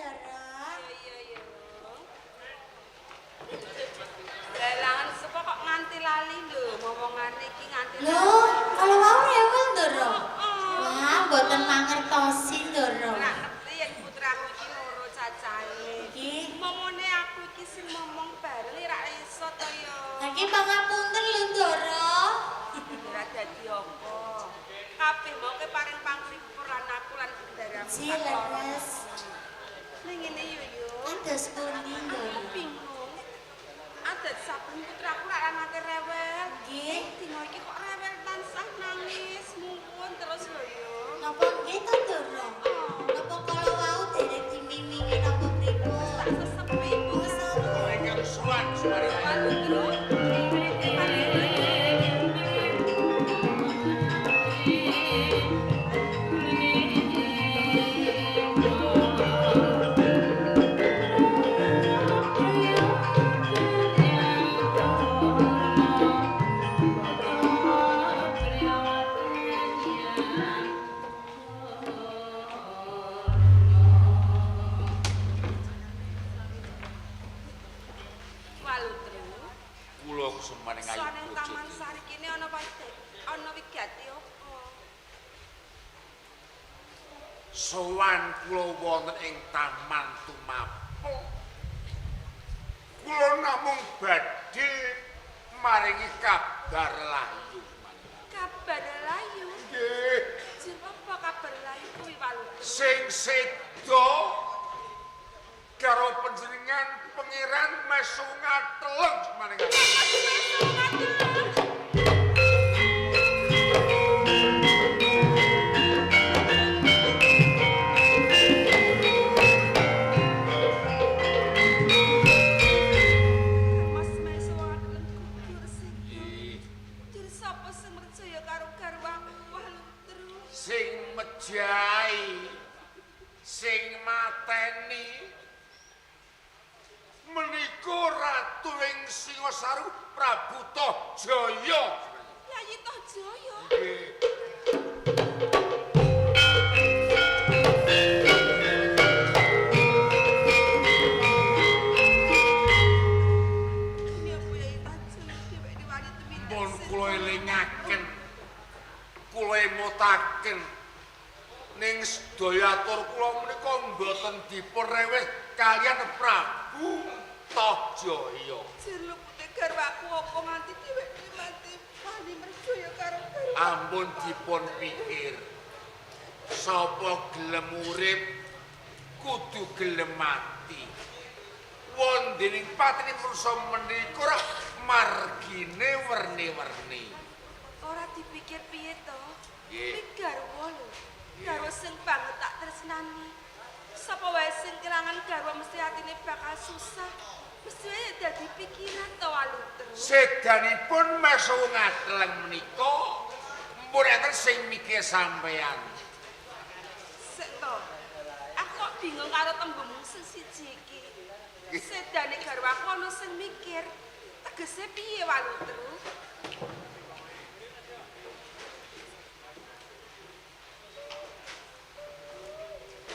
Ndara. Iya iya. Lelangan sapa kok nganti lali lho, ngomongane iki nganti Lho, kalau wau rewel, Ndara. Wah, mboten mangertosi, Ndara. Ora ngerti yen putraku iki loro cacahe. Nggih. Momone aku iki sing momong bareng ora iso to ya. Niki pangapunten lho, Ndara. Ora dadi apa. Kabeh mau ke paring panglipur lan aku lan bendaramu. Nggih, leres. Ning ngene yo yo. Kados pundi, Aku Ndara? bingung. Adat saben putraku lak anake rewel. Nggih. Dina iki kok rewel tansah nangis muwun terus lho yo. Napa nggih to, Ndara? Napa kala wau dereng dimimingi napa pripun? Tak sesepi Oh, sapa? Ingkang suwan suwari. Walutru. Kula kusumaning ayu Soane bojo. Taman Sari kene ana ana wigati apa? Sowan kula wonten ing Taman Tumapel. Kula namung badhe maringi kabar layu. Kabar layu. Nggih. Jur apa kabar layu kuwi Walutru? Sing seda karo panjenengan Pangeran Mesunga Teleng maning. Mas Mesunga Teleng gugur sedo. Jur sapa sing mercaya karo garwaku Walutru? Sing mejahi, sing mateni menika Ratu ing Singasaru Prabu Tohjaya. Yayi Tohjaya. Nggih. Ini apa Yayi Tohjaya dheweke wani tumindak Pun sing- kula elingaken, kula emutaken ning sedaya atur kula menika mboten dipun rewes kaliyan Prabu Tohjaya. Jur lupute garwaku apa nganti dheweke mati wani mercaya karo garwaku. Ampun dipun pikir. Sapa gelem urip kudu gelem mati. Wondening patine manusa menika ora margine werni-werni. Ora dipikir piye to? Nggih. Kuwi garwa lho. Garwa sing banget tak tresnani. Sapa wae sing kelangan garwa mesti atine bakal susah. Mesti wae dadi pikiran to Walutru. Sedanipun Mesuwung Ateleng menika mpun enten sing mikir sampeyan. Sik to. Aku kok bingung karo tembungmu sing siji iki. Sedane garwaku ana sing mikir. Tegese piye Walutru?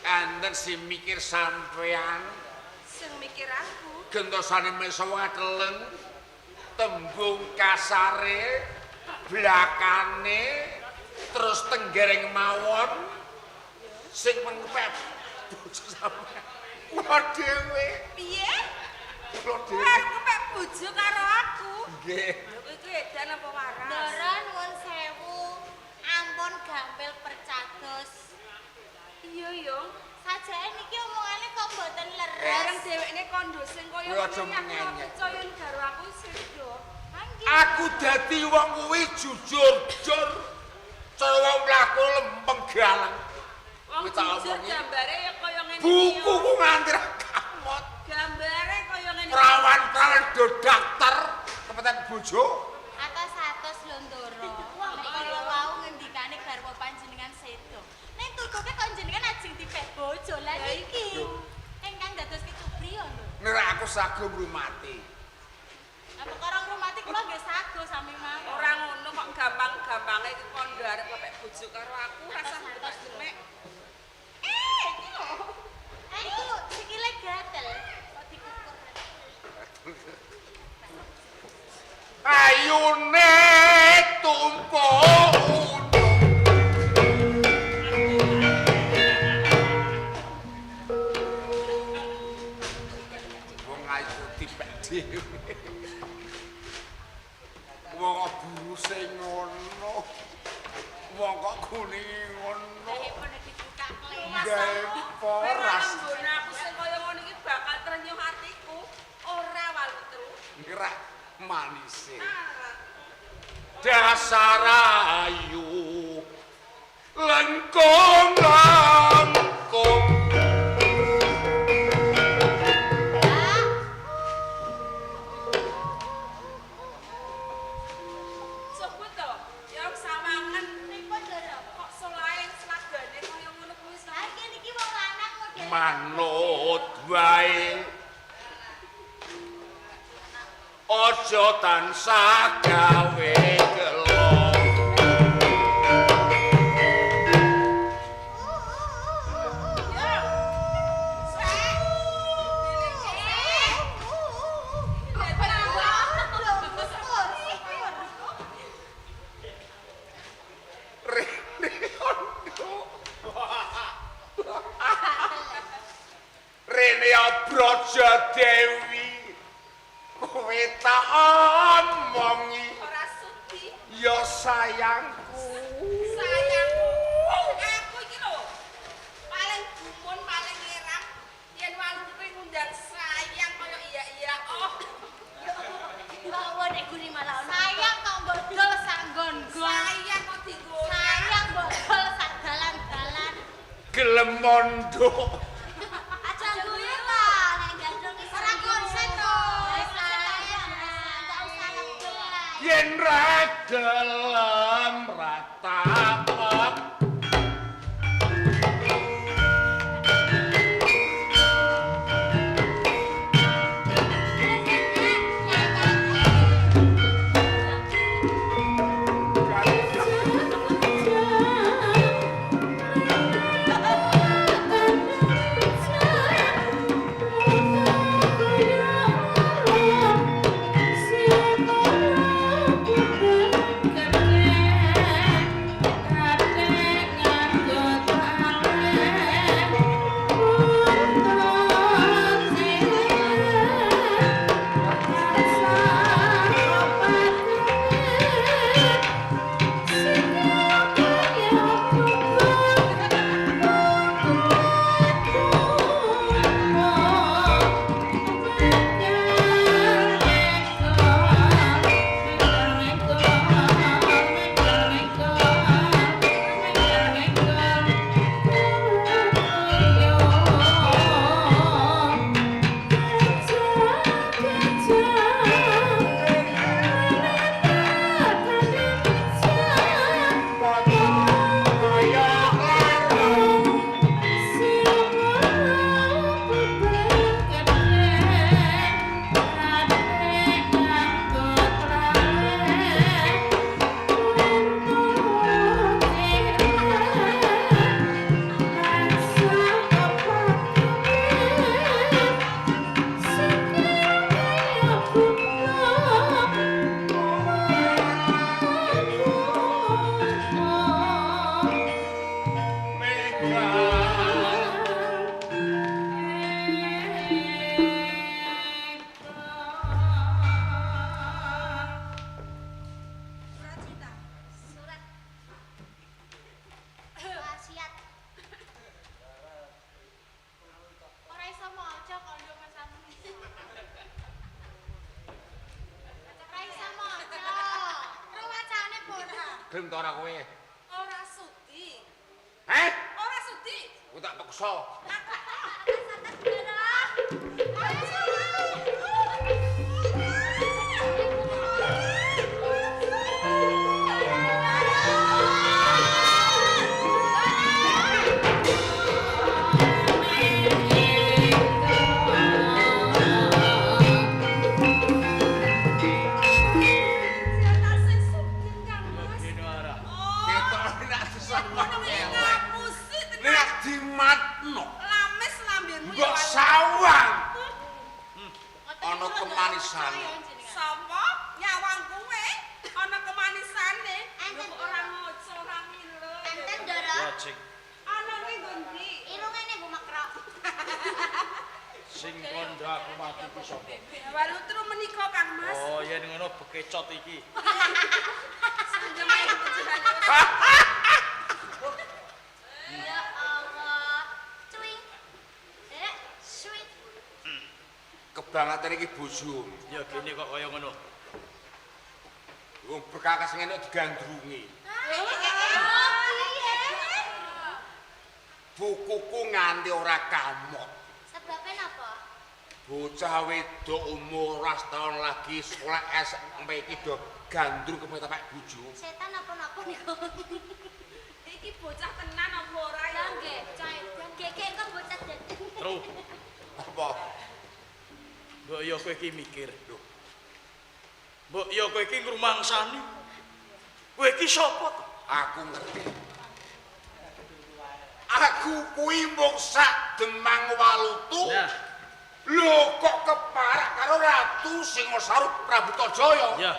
Enten sing mikir sampeyan. Sing mikir aku. Gentosane Mesuwung Ateleng tembung kasare blakane terus tenggereng mawon sing mengpep bojo sampeyan. Kula dhewe, Piye? kula dhewe. Arep kepek bojo karo aku. Nggih. Lho kowe iki edan apa waras? Ndara nuwun sewu. Ampun gampil percados. Iya yo. Sajake niki omongane kok mboten leres. Bareng dhewekne kondo sing kaya Kowe aja ngene aku ora mengenyek. percaya karo aku sedo. Nggih. Aku dadi wong kuwi jujur jur. Cara wong mlaku lempeng galang. Wong Kowe tak jujur omongi. gambare ya kaya ngene iki. Buku yo. ku nganti ra kamot. Gambare kaya ngene. iki. Prawan-prawan do daftar kepetan bojo. Atos-atos lho Ndara. Nek kala wau ngendikane garwa panjenengan sedo. Ning tutuke kok jenengan ajeng dipek bojo. Lah niki ingkang dados kecupriyo lho. Nek aku sago ngrumati. Lah perkara ngrumati kula nggih sago sami mawon. Ora ngono kok gampang-gampange iki kondo arep kepek bojo karo aku rasah Atos-atos demek. Eh, iki lho. Ayo gawe poras. Ora aku sing kaya ngono iki bakal trenyuh atiku. Ora Walutru. Gerak manise. Dasar ayu lengkung lengkung. Coba to, ya sawangan Pripun, Ndoro? Kok solahe slagane kaya ngono kuwi. Lah iki niki wong lanang modele Manut wae. Aja tansah gawe gelo. Yo. Sek. Rene ono. Rene Braja Dewi. Kowe tak omongi Ora sudi. Ya sayangku. Sayangku. Aku iki lho paling gumun, paling ngerang yen Walutri ngundang sayang kaya iya-iya. Oh, Bawa nek guri malah ono. Sayang kok mbok dol sak nggon-nggon. Sayang kok dienggo. Sayang mbok dol sak dalan-dalan. Gelem mondok. Aja guyu ta, nek gandrung iki ora konsen to. Enggak usah lebay. Yen ra gelem ra takok. Surat cinta. Surat wasiat. Ora iso maca kondo Mas Amu. Ora iso maca. Ro wacane apa ora? Gelem ta ora kowe? Ora sudi. Heh? Ora sudi. Kowe tak peksa. Jatase sudi Kang Mas. Oh. Ketok nek Ngono kuwi ngapusi tenan. Nek dimatno. Lames lambemu ya. Mbok Walutri. sawang. Ana kemanisane. Sapa nyawang kuwe ana kemanisane. Lho kok ora ngoco ora ngilo. Enten, Ndoro. Cing. Ana kuwi nggo ndi? Irunge ning makrok. Sing kandha aku mati ku sapa? Walutru menika Kang Mas. Oh, yen ngono bekecot iki. Senjemae bojone. Ya Allah. Kebangetan iki bojomu. Ya gene kok kaya ngono. Wong bekakas ngene digandrungi. Bukuku nganti ora kamot. Sebabe napa? Bocah wedok umur 12 tahun lagi sekolah SMP iki do gandrung kepethuk pak bojo. Setan napa-napa niku. Iki bocah tenan apa ora ya? Lah nggih, bocah edan. Gek engko bocah dadi. Tru. Apa? Mbok ya kowe iki mikir. Lho. Mbok ya kowe iki ngrumangsani. Kowe iki sapa to? Aku ngerti. Aku kuwi mung sak Demang Walutu. Nah. Lho kok keparak karo Ratu Singosari Prabu Tojaya? Ya.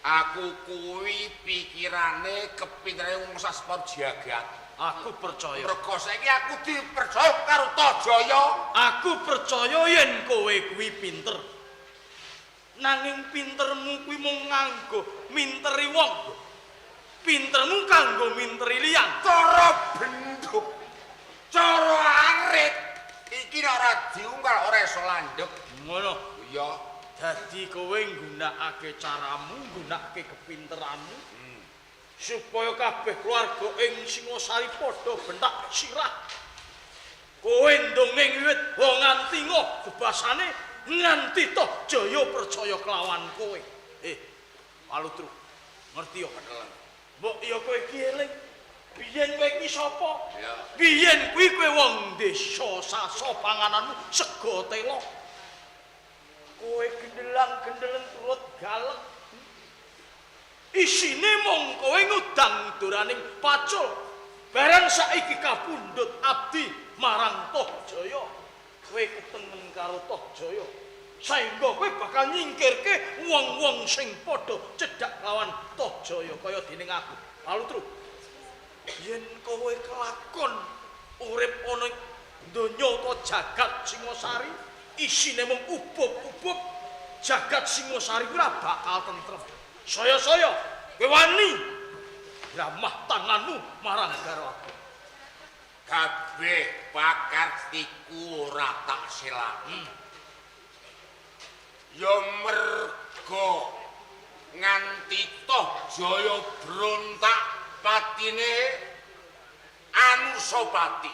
Aku kuwi pikirane kepinterane wong sak sepon jagat. Aku percaya. Mergo saiki aku dipercaya karo Tojaya. Aku percaya yen kowe kuwi pinter. Nanging pintermu kuwi mung nganggo minteri wong. Pintermu kanggo minteri liyan. Cara benduk, cara arit iki nek ora diungkal ora iso landhep. Ngono. Iya. Dadi kowe nggunakake caramu, nggunakake kepinteranmu supaya kabeh keluarga ing Singosari padha bentak sirah. Kowe ndongeng wiwit wong nganti ngoh bebasane nganti Tojaya percaya kelawan kowe. Walutru, ngerti ya? Mbok ya kowe iki eling. Biyen kowe iki sapa? Biyen kuwi kowe wong desa saso pangananmu sego telo. Kowe gendelang-gendelen turut galeng. Isine mung kowe ngudang duraning pacul. Barang saiki kapundhut abdi marang Tojaya. Kowe ketengen karo Tojaya. Saengga kowe bakal nyingkirke wong-wong sing padha cedhak lawan Tojaya kaya dening aku. Walutru. Yen kowe kelakon urip ana ing donya utawa jagat Singosari, isine mung ubub-ubub, jagat Singosari kuwi ora bakal tentrem. Saya-saya kowe wani ramah tanganmu marang garwaku. Kabeh pakartiku ora tak selaki. Ya mergo nganti Tojaya brontak patine Anusapati.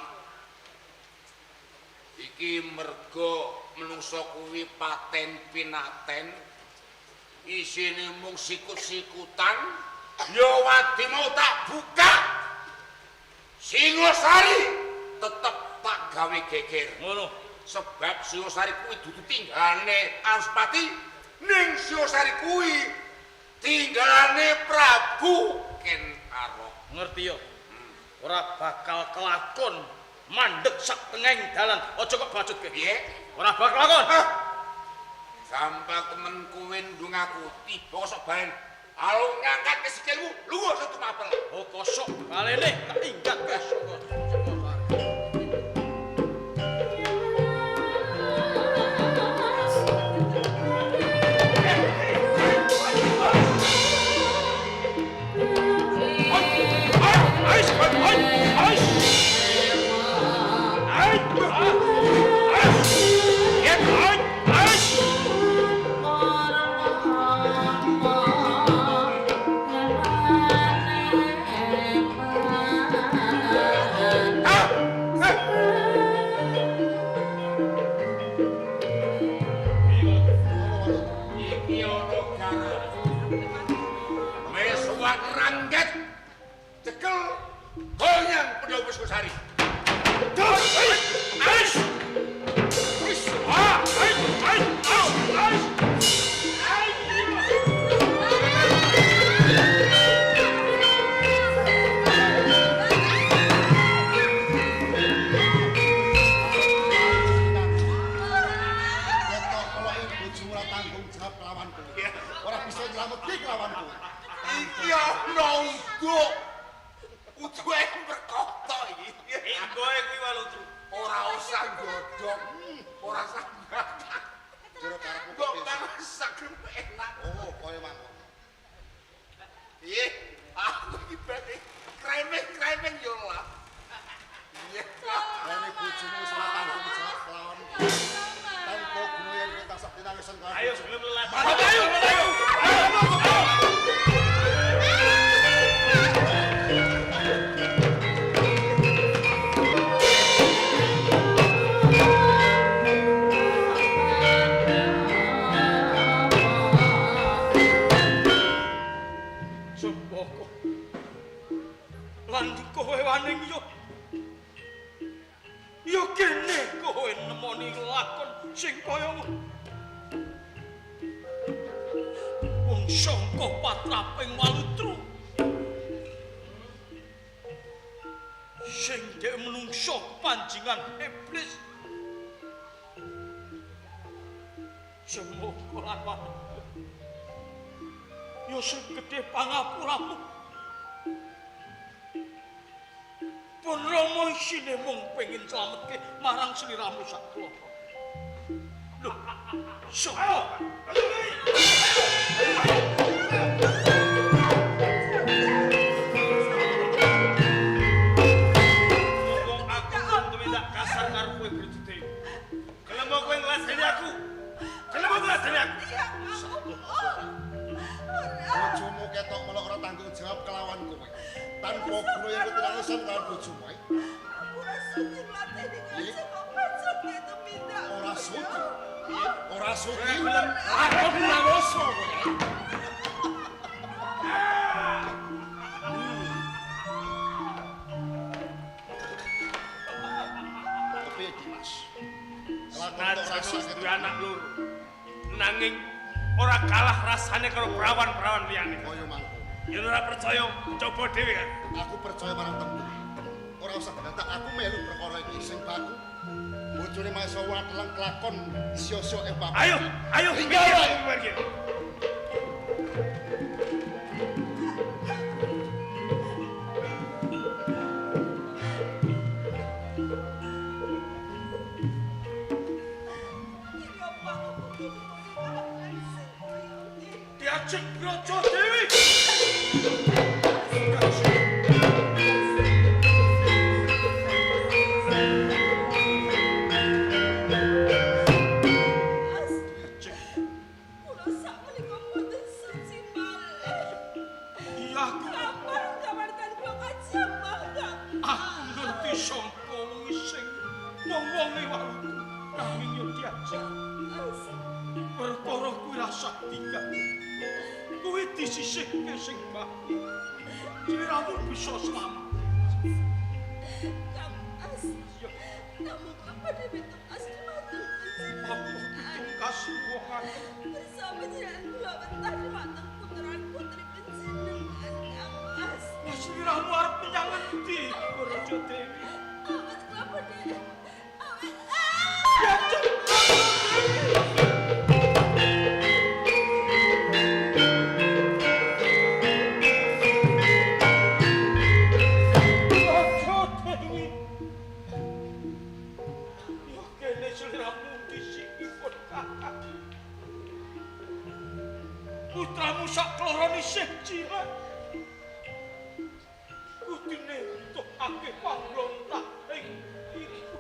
Iki mergo menungsa kuwi paten pinaten, isine mung sikut-sikutan, ya wadi mau tak buka. Singosari tetep tak gawe geger. Ngono. Sebab Singosari kuwi dudu tinggane Anusapati, ning Singosari kuwi tinggalane Prabu Ken Arok. Ngerti ya? Ora bakal kelakon mandek sak tengahing dalan. Aja kok bacutke. Piye? Ora bakal kelakon. Gampang temen kowe ndung aku tiba kosok balen. Alo ngangkat ke sikilmu, lunga satu mapel. Oh kosok balene tak inggat ke saka Singosari. Iki ana uduk. Uduke perkota iki. Enggoe kuwi Walutru. Ora usah godhong, ora usah bakar. Jero karepku kok masak enak. Oh, kaya mangkono. Piye? Aku iki bete kremeng-kremeng yo lah. Iya. Rene bojomu wis ora tanggung jawab kelawan. Ya kene kowe nemoni lakon sing kaya ngono. Wong sangka patraping Walutru. Sing dhek menungso kepanjingan iblis. Semoga lan wanita. Ya sing gedhe pangapuramu. Pun Rama isine mung pengin slametke marang sliramu sakloro. Lho, sapa? Wong aku durung tumindak kasar karo kowe Brajadewi. Gelem kowe ngladeni aku. Gelem kowe ngladeni aku. Bojomu ketok melok ora tanggung jawab kelawan kowe. Tanpa guna yen kowe tinangisan kelawan bojomu. Aku ora sudi ngladeni ngajeng kok pacut tumindak. Ora sudi. Ora sudi. Gelem Aku nawoso kowe. Kepiye Dimas? Lakon tok Senajan rasa wis duwe anak loro. Nanging ora kalah rasane karo perawan-perawan liyane. Kaya mangkono. Yen ora percaya, coba dhewe kan. Aku percaya marang tembung. Ora usah dibantah, aku melu perkara iki sing baku. Bojone Mahesa wateleng kelakon sia-sia ing papan. Ayo, ayo Hingga wae. minggir. Diajeng Brajadewi. Kula sakmenika mboten suci malih. Iya aku Kamar kamartan kula kajambah Kang. aku ngerti sangka wengi sing wong-wonge Walutru nanging yo diajeng perkara kuwi rasa tiga. Kuwi disisihke sing baku. Sliramu bisa slamet. Kang Mas. Namung apa dhewe tukas dumateng Apa panjenengan. pitungkas wong akeh. Bersama jenengan kula betah dumateng puteran putri panjenengan Kang Mas. Lah sliramu arep menyang endi, Brajadewi? Awet kula badhe. Awet. Diajeng Brajadewi. Brajadewi. Ya kene sliramu disikipun kakak. Putramu sakloron isih cilik. Kudune butuhake pambrontak ing iku.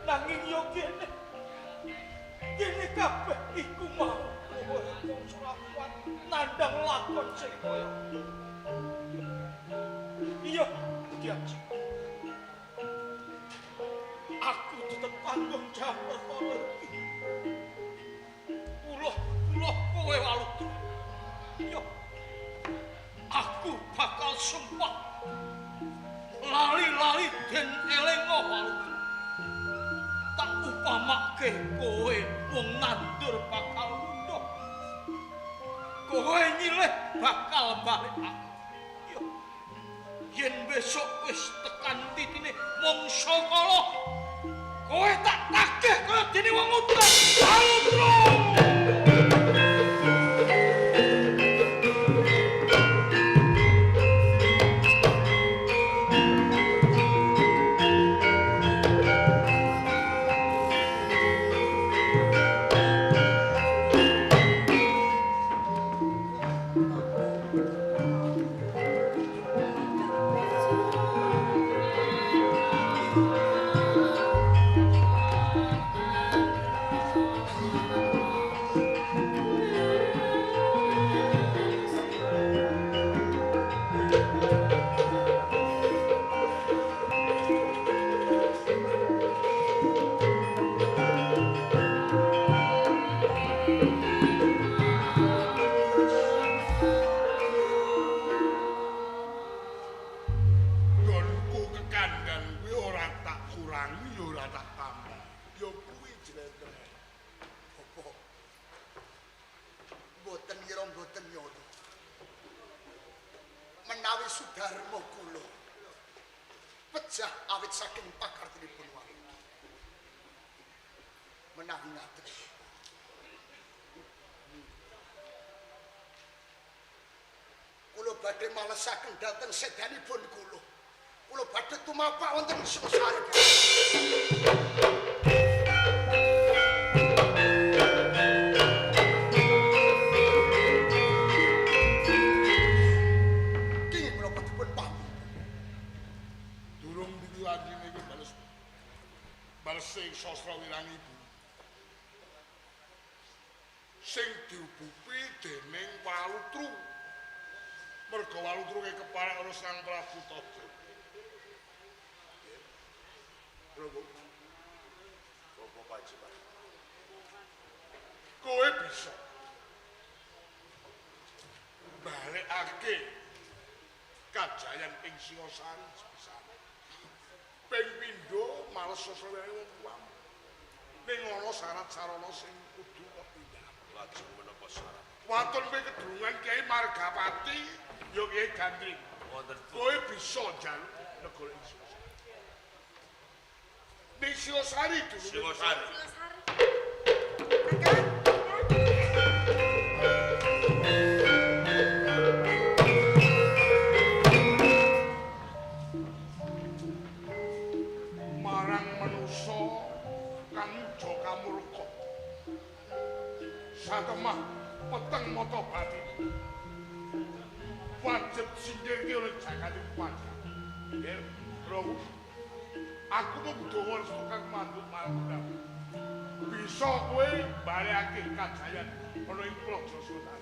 Nanging yo kene. Kene kabeh iku mau kowe wong selakuan nandang lakon sing kaya. Iya, diaji. Aku tetep tanggung jawab perkara iki. Uloh-uloh kowe Walutru. Iya. Aku bakal sumpah lali-lali den elinga Walutru. Tak upamake kowe wong nandur bakal ngunduh. Kowe nyilih bakal balik aku. Iya. Yen besok wis tekan titine mangsa kala, kowe tak tagih kaya dene wong utang. Walutru. Thank you. kurangi ya ora tak tambah. Ya kuwi jlentreh. Bapak. Mboten ngira mboten nyono. Menawi Sudarma kula pejah awit saking pakartinipun wau. Menawi ngaten. Kula badhe malesaken dhateng sedanipun kula. Kula badhe tumapak wonten Singosari. Kenging menapa dipun pamit? Durung diwiwani iki bales. Bales sing Sastra Wirangi ibu. Sing diubupi dening Walutru. Merga Walutru keparek karo Sang Prabu Tojo. Prabu. Bapak Panji Pak. Kowe bisa balekake kajayan ing Singosari sepisan. Ping pindho males Sastra Wirangi wong tuamu. Ning ana syarat sarana sing kudu kok tindak. Lajeng menapa syarat? Waton kowe kedurungan Kyai Margapati ya Kyai Gandring. Wonten Kowe bisa njaluk negara ing Singosari. Ning Singosari dulu. Singosari. Singosari. Kakang. Marang manusa kang muja kamurka. Satemah peteng mata batin. Wajib singkirke oleh jagate pajak. Nggih, Bro. Aku mung dawa tukang manduk marang Prabu. Bisa kowe balekake kajayan ana ing Praja Sultan.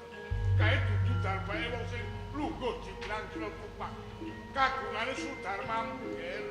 Kae dudu darbae wong sing lungguh jiglang kira tupak. Kagungane Sudarmamu, Ger.